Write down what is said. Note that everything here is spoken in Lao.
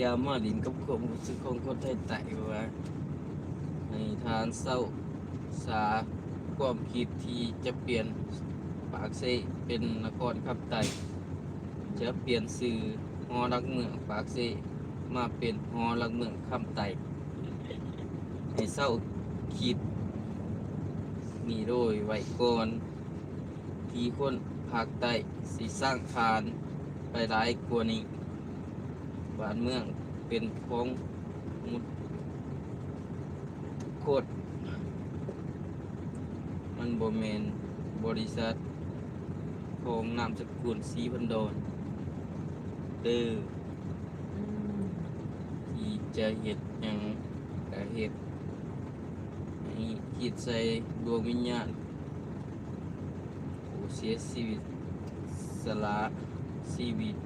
ຢ່າມາຫຼິ້ນກັບຄວາມຮູ້ສຶກຂອງຄົນໄທໃຕ້ ວ່າໃຫ້ທ່ານເຊົາສາຄວາມຄິດທີ່ຈະປ່ຽນປາກເຊເປັນນະຄອນຄຳໃຕ້, ຈະປ່ຽນຊື່ຫໍຫຼັກເມືອງປາກເຊມາເປັນຫໍຫຼັກເມືອງຄຳໃຕ້. ໃຫ້ເຊົາຄິດນີ້ໂດຍໄວ້ກ່ອນ ທີ່ຄົນພາກໃຕ້ຊິສ້າງຖານໄປຫຼາຍກວ່ານີ້. ບ້ານເມືອງເປັນຂອງໝົດທຸກຄົນ, ມັນບໍ່ແມ່ນບໍລິສັດຂອງນາມສະກຸນສີພັນດອນເດີ. ທີ່ຈະເຮັດຫຍັງກະເຮັດ, ໃຫ້ຄິດໃສ່ດວງວິນຍານຜູ້ເສຍຊີວິດ, ສະຫຼະຊີວິດ